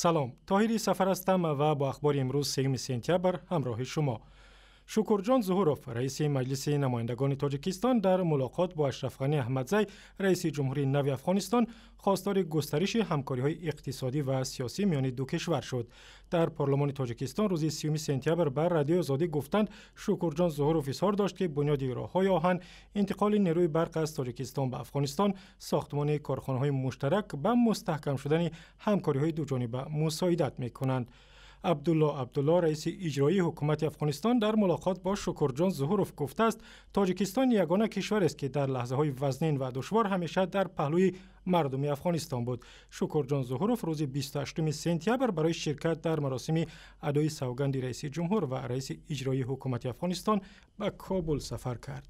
Салом, Тоҳири Сафар ҳастам ва бо ахбори имрӯз, 3 сентябр, ҳамроҳи шумо. Шукурҷон Зуҳуров, раиси Маҷлиси намояндагони Тоҷикистон, дар мулоқот бо Ашраф Ғанӣ Аҳмадзай, раиси ҷумҳури нави Афғонистон, хостори густариши ҳамкориҳои иқтисодӣ ва сиёсӣ миёни ду кишвар шуд. Дар парлумони Тоҷикистон рӯзи 30 сентябр ба Радиои Озодӣ гуфтанд, Шукурҷон Зуҳуров изҳор дошт, ки бунёди роҳҳои оҳан, интиқоли нерӯи барқ аз Тоҷикистон ба Афғонистон, сохтмони корхонаҳои муштарак ба мустаҳкам шудани ҳамкориҳои дуҷониба мусоидат мекунанд. Абдулло Абдулло, раиси иҷроии ҳукумати Афғонистон, дар мулоқот бо Шукурҷон Зуҳуров гуфтааст, Тоҷикистон ягона кишварест, ки дар лаҳзаҳои вазнин ва душвор ҳамеша дар паҳлӯи мардуми Афғонистон буд. Шукурҷон Зуҳуров рӯзи 28 сентябр барои ширкат дар маросими адои савганди раиси ҷумҳур ва раиси иҷроии ҳукумати Афғонистон ба Кобул сафар кард.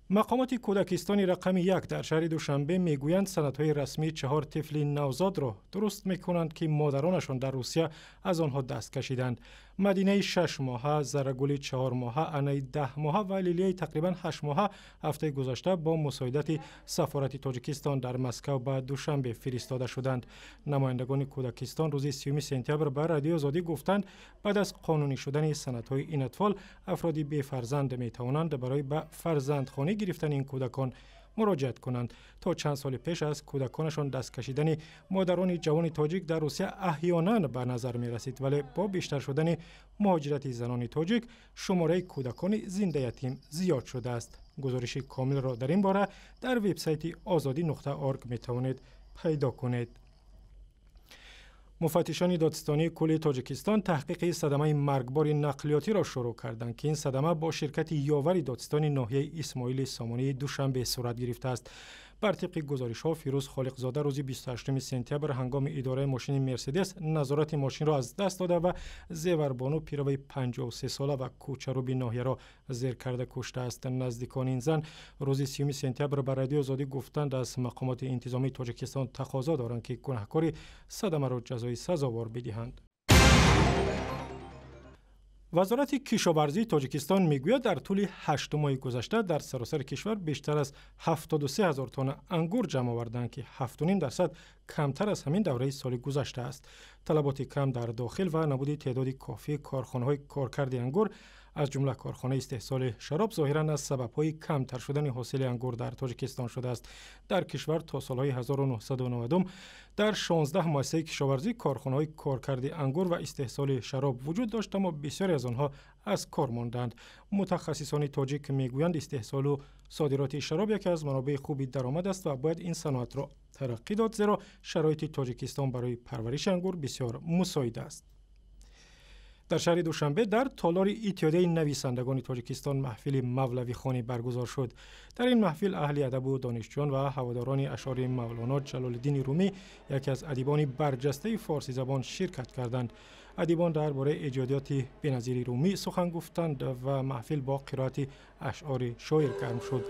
Мақомоти кӯдакистони рақами 1 дар шаҳри Душанбе мегӯянд, санадҳои расмии 4 тифли навзодро дуруст мекунанд, ки модаронашон дар Русия аз онҳо даст кашиданд. Мадинаи 6 моҳа, Зарагули 4 моҳа, Анаи 10 моҳа ва Лилияи тақрибан 8 моҳа ҳафтаи гузашта бо мусоидати сафорати Тоҷикистон дар Москав ба Душанбе фиристода шуданд. Намояндагони кӯдакистон рӯзи 30 сентябр ба Радиои Озодӣ гуфтанд, баъд аз қонунӣ шудани санадҳои ин атфол, афроди бефарзанд метавонанд барои ба фарзандхонӣ гирифтани ин кӯдакон муроҷиат кунанд. То чанд соли пеш аз кӯдаконашон даст кашидани модарони ҷавони тоҷик дар Русия аҳёнан ба назар мерасид, вале бо бештар шудани муҳоҷирати занони тоҷик шумораи кӯдакони зиндаятим зиёд шудааст. Гузориши комилро дар ин бора дар вебсайти озодӣ.орг метавонед пайдо кунед. Муфаттишони Додситонии кулли Тоҷикистон таҳқиқи садамаи маргбори нақлиётиро шурӯъ карданд, ки ин садама бо ширкати ёвари додситони ноҳияи Исмоили Сомонии Душанбе сурат гирифтааст. Бар тибқи гузоришҳо, Фирӯз Холиқзода рӯзи 28 сентябр ҳангоми идораи мошини «Мерседес» назорати мошинро аз даст дода ва Зеварбону Пироваи 53 сола ва кӯчаруби ноҳияро зер карда куштааст. Наздикони ин зан рӯзи 30 сентябр ба Радиои Озодӣ гуфтанд, аз мақомоти интизомии Тоҷикистон тақозо доранд, ки гунаҳкори садамаро ҷазои сазовор бидиҳанд. Вазорати кишоварзии Тоҷикистон мегӯяд, дар тӯли 8 моҳи гузашта дар саросари кишвар бештар аз 73 ҳазор тонна ангур ҷамъ оварданд, ки 7,5% камтар аз ҳамин давраи соли гузашта аст. Талаботи кам дар дохил ва набуди теъдоди кофии корхонаҳои коркарди ангур, аз ҷумла корхонаи истеҳсоли шароб, зоҳиран аз сабабҳои камтар шудани ҳосили ангур дар Тоҷикистон шудааст. Дар кишвар то солҳои 1990 дар 16 муассисаи кишоварзӣ корхонаҳои коркарди ангур ва истеҳсоли шароб вуҷуд дошт, аммо бисёре аз онҳо аз кор монданд. Мутахассисони тоҷик мегӯянд, истеҳсолу содироти шароб яке аз манобеи хуби даромад аст ва бояд ин саноатро тараққӣ дод, зеро шароити Тоҷикистон барои парвариши ангур бисёр мусоид аст. Дар шаҳри Душанбе дар толори Иттиҳодияи нависандагони Тоҷикистон маҳфили мавлавихонӣ баргузор шуд. Дар ин маҳфил аҳли адабу донишҷӯён ва ҳаводорони ашъори Мавлоно Ҷалолиддини Румӣ, яке аз адибони барҷастаи форсизабон, ширкат карданд. Адибон дар бораи эҷодиёти беназири Румӣ сухан гуфтанд ва маҳфил бо қироати ашъори шоир гарм шуд.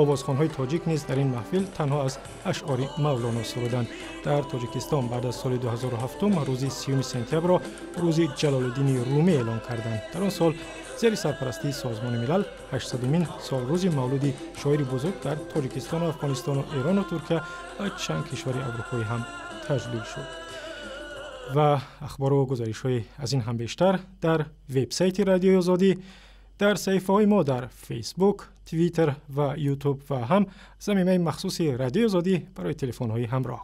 Овозхонҳои тоҷик низ дар ин маҳфил танҳо аз ашъори Мавлоно суруданд. Дар Тоҷикистон баъд аз соли 2007 рӯзи 30 сентябрро рӯзи Ҷалолиддини Румӣ эълон карданд. Дар он сол зери сарпарастии Созмони Милал 800-умин солрӯзи мавлуди шоири бузург дар Тоҷикистону Афғонистону Эрону Туркия ва чанд кишвари аврупоӣ ҳам таҷлил шуд. Ва ахбору гузоришҳои аз ин ҳам бештар дар вебсайти Радиои Озодӣ, дар саҳифаҳои мо дар Фейсбук, Твиттер ва Ютуб ва ҳам замимаи махсуси Радиои Озодӣ барои телефонҳои ҳамроҳ.